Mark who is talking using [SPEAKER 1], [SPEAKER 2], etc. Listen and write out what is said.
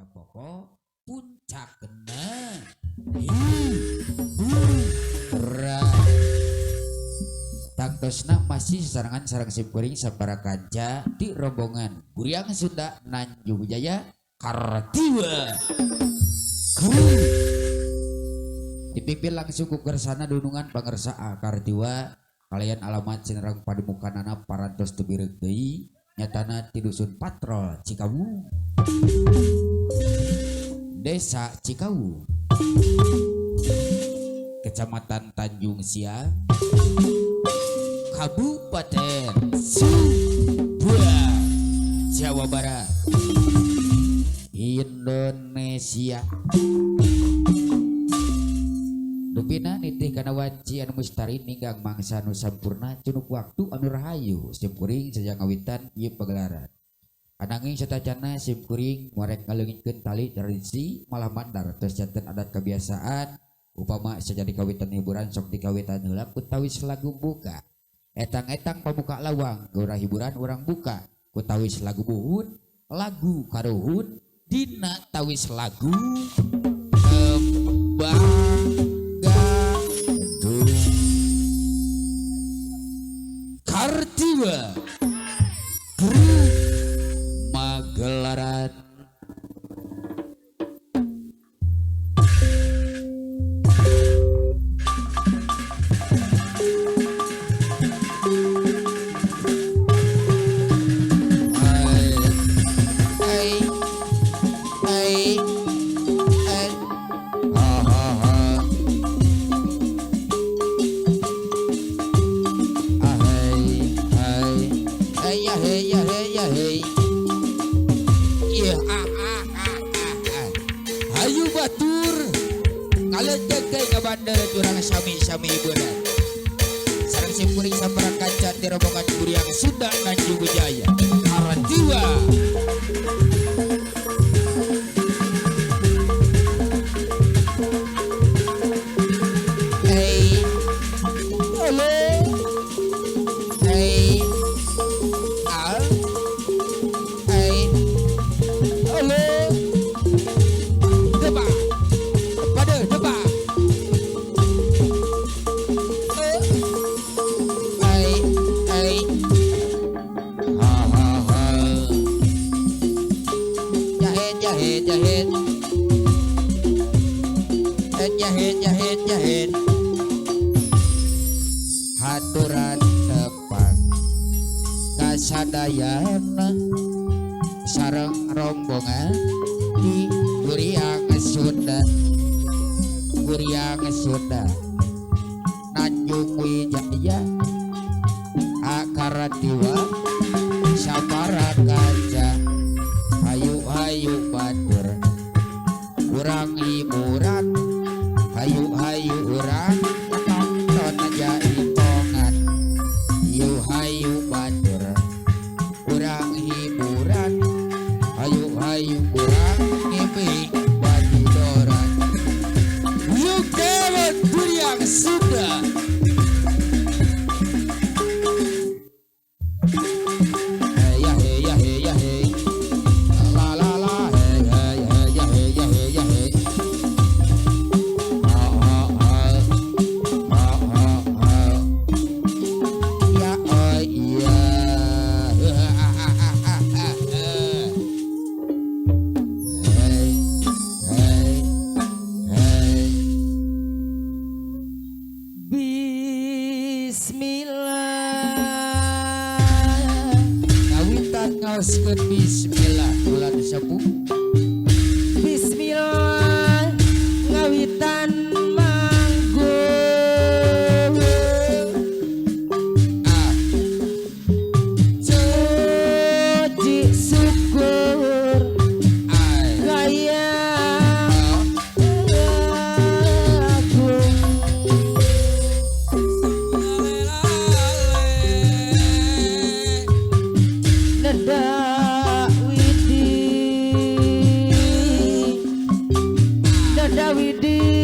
[SPEAKER 1] acara pokok puncakna hiburan. Tangtosna masih sarangan sareng simkuring sapara kanca di rombongan Guriang Sunda Nanjung Wijaya Kartiwa Guru dipimpin langsung ku kersana dunungan pangersa Kartiwa kalian alamat sinerang pademukanana parantos teu deui nyatana ti dusun Patrol Cikawu Desa Cikawu Kecamatan Tanjung Siang Kabupaten Subang Jawa Barat Indonesia. Dupina nitih kana wanci anu mustari ninggang mangsa nu sampurna cunuk waktu anu rahayu simkuring sejak ngawitan ieu pagelaran. Ananging satacana simkuring morek ngaleungitkeun tali tradisi malah mandar tos janten adat kebiasaan upama sajadi kawitan hiburan sok dikawitan heula kutawis lagu buka. Etang-etang pamuka lawang geura hiburan urang buka kutawis lagu buhun lagu karuhun dina tawis lagu tembang gadung. Kartiwa Grup Magelaran. Hayu batur ngaleujeg teh ngabandeur urang sami-sami hiburan. Sareng simkuring sapara kanca ti rombongan Guriang Sunda Nanjung Wijaya Kartiwa. Hey, halo, hey, ah, hey, halo. Jahit haturan tepang kasadayana sareng rombongan di Guriang Sunda Guriang Sunda Nanjung Wijaya Akaratiwa sapara kaca hayu-hayu batur urang hiburan hayu-hayu urang nonton jaipongan yu hayu batur urang hiburan hayu-hayu urang ngimpi batidoran. Yuk dewet Guriang Sunda. Hey ya hey ya hey ya hey la la la hey hey hey ya hey ya hey ya hey. Ya oh iya. Hey hey hey.
[SPEAKER 2] Bismillah.
[SPEAKER 1] Kawitan ngaoskeun bismillah bulan sepuh.
[SPEAKER 2] Bismillah ngawitan manggung.
[SPEAKER 1] Ah,
[SPEAKER 2] Puji syukur
[SPEAKER 1] ai,
[SPEAKER 2] kaya
[SPEAKER 1] ah,
[SPEAKER 2] agung. Neda widi, neda widi.